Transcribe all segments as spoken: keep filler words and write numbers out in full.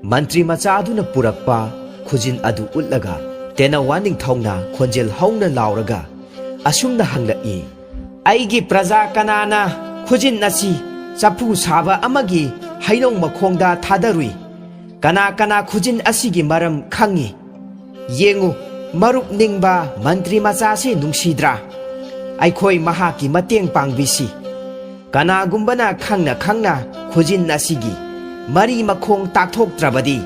ꯃꯟꯇ꯭ꯔꯤ ꯃꯆꯥ ꯑꯗꯨꯅ ꯄꯨꯔꯛꯄ ꯈꯨꯖꯤꯟ ꯑꯗꯨ ꯎꯠꯂꯒ ꯇꯦꯅꯋꯥ ꯅꯤꯡꯊꯧꯅ ꯈꯣꯟꯖꯦꯜ ꯍꯧꯅ ꯂꯥꯎꯔꯒ ꯑꯁꯨꯝꯅ ꯍꯪꯂꯛꯏ, "ꯑꯩꯒꯤ ꯄ꯭ꯔꯖꯥ ꯀꯅꯥꯅ ꯈꯨꯖꯤꯟ ꯑꯁꯤ ꯆꯐꯨ ꯁꯥꯕ ꯑꯃꯒꯤ ꯍꯩꯅꯧ ꯃꯈꯣꯡꯗ ꯊꯥꯗꯔꯨꯏ? ꯀꯅꯥ ꯀꯅꯥ ꯈꯨꯖꯤꯟ ꯑꯁꯤꯒꯤ ꯃꯔꯝ ꯈꯪꯏ? ꯌꯦꯡꯉꯨ, ꯃꯔꯨꯞ ꯅꯤꯡꯕ ꯃꯟꯇ꯭ꯔꯤ ꯃꯆꯥꯁꯤ ꯅꯨꯡꯁꯤꯗ꯭ꯔꯥ? ꯑꯩꯈꯣꯏ ꯃꯍꯥꯛꯀꯤ ꯃꯇꯦꯡ ꯄꯥꯡꯕꯤꯁꯤ꯫ ꯀꯅꯥꯒꯨꯝꯕꯅ ꯈꯪꯅ ꯈꯪꯅ ꯈꯨꯖꯤꯟ ꯑꯁꯤꯒꯤ ꯃꯔꯤ ꯃꯈꯣꯡ ꯇꯥꯛꯊꯣꯛꯇ꯭ꯔꯕꯗꯤ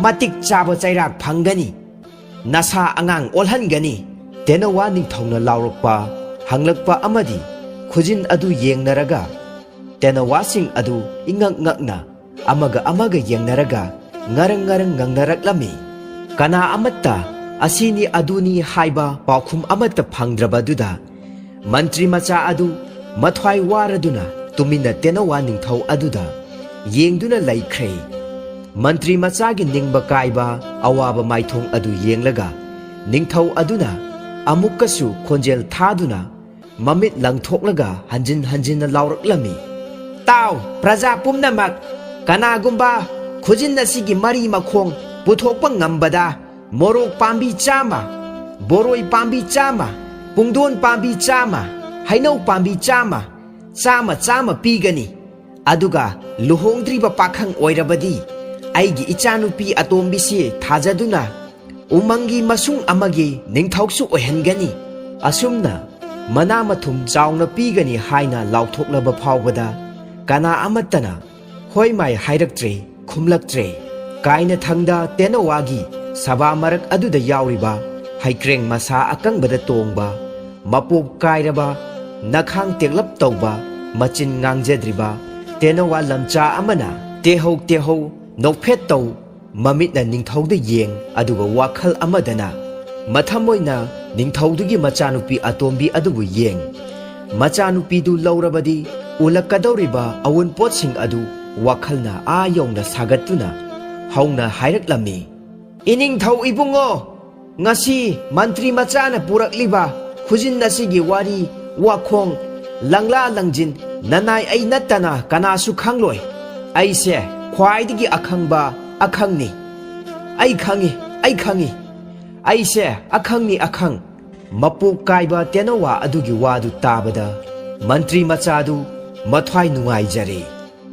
ꯃꯇꯤꯛ ꯆꯥꯕ ꯆꯩꯔꯥꯛ ꯐꯪꯒꯅꯤ꯫ ꯅꯁꯥ ꯑꯉꯥꯡ ꯑꯣꯜꯍꯟꯒꯅꯤ꯫" ꯇꯦꯅꯋꯥ ꯅꯤꯡꯊꯧꯅ ꯂꯥꯎꯔꯛꯄ, ꯍꯪꯂꯛꯄ ꯑꯃꯗꯤ ꯈꯨꯖꯤꯟ ꯑꯗꯨ ꯌꯦꯡꯅꯔꯒ ꯇꯦꯅꯋꯥꯁꯤꯡ ꯑꯗꯨ ꯏꯉꯛ ꯉꯛꯅ ꯑꯃꯒ ꯑꯃꯒ ꯌꯦꯡꯅꯔꯒ ꯉꯔꯪ ꯉꯔꯪ ꯉꯪꯅꯔꯛꯂꯝꯃꯤ꯫ ꯀꯅꯥ ꯑꯃꯠꯇ ꯑꯁꯤꯅꯤ ꯑꯗꯨꯅꯤ ꯍꯥꯏꯕ ꯄꯥꯎꯈꯨꯝ ꯑꯃꯠꯇ ꯐꯪꯗ꯭ꯔꯕꯗꯨꯗ ꯃꯟꯇ꯭ꯔꯤ ꯃꯆꯥ ꯑꯗꯨ ꯃꯊ꯭ꯋꯥꯏ ꯋꯥꯔꯗꯨꯅ ꯇꯨꯃꯤꯟꯅ ꯇꯦꯅꯋꯥ ꯅꯤꯡꯊꯧ ꯑꯗꯨꯗ ꯌꯦꯡꯗꯨꯅ ꯂꯩꯈ꯭ꯔꯦ꯫ ꯃꯟꯇ꯭ꯔꯤ ꯃꯆꯥꯒꯤ ꯅꯤꯡꯕ ꯀꯥꯏꯕ ꯑꯋꯥꯕ ꯃꯥꯏꯊꯣꯡ ꯑꯗꯨ ꯌꯦꯡꯂꯒ ꯅꯤꯡꯊꯧ ꯑꯗꯨꯅ ꯑꯃꯨꯛꯀꯁꯨ ꯈꯣꯟꯖꯦꯜ ꯊꯥꯗꯨꯅ ꯃꯃꯤꯠ ꯂꯪꯊꯣꯛꯂꯒ ꯍꯟꯖꯤꯟ ꯍꯟꯖꯤꯟꯅ ꯂꯥꯎꯔꯛꯂꯝꯃꯤ, "ꯇꯥꯎ, ꯄ꯭ꯔꯖꯥ ꯄꯨꯝꯅꯃꯛ, ꯀꯅꯥꯒꯨꯝꯕ ꯈꯨꯖꯤꯟ ꯑꯁꯤꯒꯤ ꯃꯔꯤ ꯃꯈꯣꯡ ꯄꯨꯊꯣꯛꯄ ꯉꯝꯕꯗ ꯃꯣꯔꯣꯛ ꯄꯥꯝꯕꯤ ꯆꯥꯝꯃ, ꯕꯣꯔꯣꯏ ꯄꯥꯝꯕꯤ ꯆꯥꯝꯃ, ꯄꯨꯡꯗꯣꯟ ꯄꯥꯝꯕꯤ ꯆꯥꯝꯃ, ꯍꯩꯅꯧ ꯄꯥꯝꯕꯤ ꯆꯥꯝꯃ, ꯆꯥꯝꯃ ꯆꯥꯝꯃ ꯄꯤꯒꯅꯤ꯫ ꯑꯗꯨꯒ ꯂꯨꯍꯣꯡꯗ꯭ꯔꯤꯕ ꯄꯥꯈꯪ ꯑꯣꯏꯔꯕꯗꯤ ꯑꯩꯒꯤ ꯏꯆꯥꯅꯨꯄꯤ ꯑꯇꯣꯝꯕꯤꯁꯤ ꯊꯥꯖꯗꯨꯅ ꯎꯃꯪꯒꯤ ꯃꯁꯨꯡ ꯑꯃꯒꯤ ꯅꯤꯡꯊꯧꯁꯨ ꯑꯣꯏꯍꯟꯒꯅꯤ꯫" ꯑꯁꯨꯝꯅ ꯃꯅꯥ ꯃꯊꯨꯝ ꯆꯥꯎꯅ ꯄꯤꯒꯅꯤ ꯍꯥꯏꯅ ꯂꯥꯎꯊꯣꯛꯂꯕ ꯐꯥꯎꯕꯗ ꯀꯅꯥ ꯑꯃꯠꯇꯅ ꯍꯣꯏ ꯃꯥꯏ ꯍꯥꯏꯔꯛꯇ꯭ꯔꯦ, ꯈꯨꯝꯂꯛꯇ꯭ꯔꯦ꯫ ꯀꯥꯏꯅꯊꯪꯗ ꯇꯦꯅꯋꯥꯒꯤ ꯁꯚꯥ ꯃꯔꯛ ꯑꯗꯨꯗ ꯌꯥꯎꯔꯤꯕ ꯍꯩꯀ꯭ꯔꯦꯡ ꯃꯁꯥ ꯑꯀꯪꯕꯗ ꯇꯣꯡꯕ, ꯃꯄꯣꯞ ꯀꯥꯏꯔꯕ, ꯅꯈꯥꯡ ꯇꯦꯛꯂꯞ ꯇꯧꯕ, ꯃꯆꯤꯟ ꯉꯥꯡꯖꯗ꯭ꯔꯤꯕ ꯇꯦꯅꯋꯥ ꯂꯝꯆꯥ ꯑꯃꯅ ꯇꯦꯍꯧ ꯇꯦꯍꯧ ꯅꯣꯛꯐꯦꯠ ꯇꯧ, ꯃꯃꯤꯠꯅ ꯅꯤꯡꯊꯧꯗ ꯌꯦꯡ, ꯑꯗꯨꯒ ꯋꯥꯈꯜ ꯑꯃꯗꯅ ꯃꯊꯃꯣꯏꯅ ꯅꯤꯡꯊꯧꯗꯨꯒꯤ ꯃꯆꯥꯅꯨꯄꯤ ꯑꯇꯣꯝꯕꯤ ꯑꯗꯨꯕꯨ ꯌꯦꯡ꯫ ꯃꯆꯥꯅꯨꯄꯤꯗꯨ ꯂꯧꯔꯕꯗꯤ ꯎꯂꯛꯀꯗꯧꯔꯤꯕ ꯑꯋꯨꯟꯄꯣꯠꯁꯤꯡ ꯑꯗꯨ ꯋꯥꯈꯜꯅ ꯑꯥ ꯌꯧꯅ ꯁꯥꯒꯠꯇꯨꯅ ꯍꯧꯅ ꯍꯥꯏꯔꯛꯂꯝꯃꯤ, "ꯏꯅꯤꯡꯊꯧ ꯏꯕꯨꯡꯉꯣ, ꯉꯁꯤ ꯃꯟꯇ꯭ꯔꯤ ꯃꯆꯥꯅ ꯄꯨꯔꯛꯂꯤꯕ ꯈꯨꯖꯤꯟ ꯑꯁꯤꯒꯤ ꯋꯥꯔꯤ, ꯋꯥꯈꯣꯡ, ꯂꯪꯂꯥ ꯂꯪꯖꯤꯟ, ꯅꯅꯥꯏ ꯑꯩ ꯅꯠꯇꯅ ꯀꯅꯥꯁꯨ ꯈꯪꯂꯣꯏ꯫ ꯑꯩꯁꯦ ꯈ꯭ꯋꯥꯏꯗꯒꯤ ꯑꯈꯪꯕ ꯑꯈꯪꯅꯤ꯫ ꯑꯩ ꯈꯪꯏ, ꯑꯩ ꯈꯪꯏ꯫ ꯑꯩꯁꯦ ꯑꯈꯪꯅꯤ, ꯑꯈꯪ꯫ ꯃꯄꯣꯛ ꯀꯥꯏꯕ ꯇꯦꯅꯋꯥ ꯑꯗꯨꯒꯤ ꯋꯥꯗꯨ ꯇꯥꯕꯗ ꯃꯟꯇ꯭ꯔꯤ ꯃꯆꯥꯗꯨ ꯃꯊ꯭ꯋꯥꯏ ꯅꯨꯡꯉꯥꯏꯖꯔꯦ꯫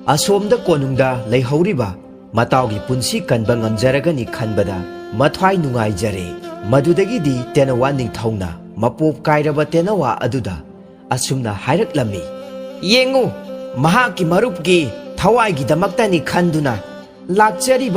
ꯑꯁꯣꯝꯗ ꯀꯣꯅꯨꯡꯗ ꯂꯩꯍꯧꯔꯤꯕ ꯃꯇꯥꯎꯒꯤ ꯄꯨꯟꯁꯤ ꯀꯟꯕ ꯉꯝꯖꯔꯒꯅꯤ ꯈꯟꯕꯗ ꯃꯊ꯭ꯋꯥꯏ ꯅꯨꯡꯉꯥꯏꯖꯔꯦ꯫ ꯃꯗꯨꯗꯒꯤꯗꯤ ꯇꯦꯅꯋꯥ ꯅꯤꯡꯊꯧꯅ ꯃꯄꯣꯞ ꯀꯥꯏꯔꯕ ꯇꯦꯅꯋꯥ ꯑꯗꯨꯗ ꯑꯁꯨꯝꯅ ꯍꯥꯏꯔꯛꯂꯝꯃꯤ, "ꯌꯦꯡꯉꯨ, ꯃꯍꯥꯛꯀꯤ ꯃꯔꯨꯞꯀꯤ ꯊꯋꯥꯏꯒꯤꯗꯃꯛꯇꯅꯤ ꯈꯟꯗꯨꯅ ꯂꯥꯛꯆꯔꯤꯕ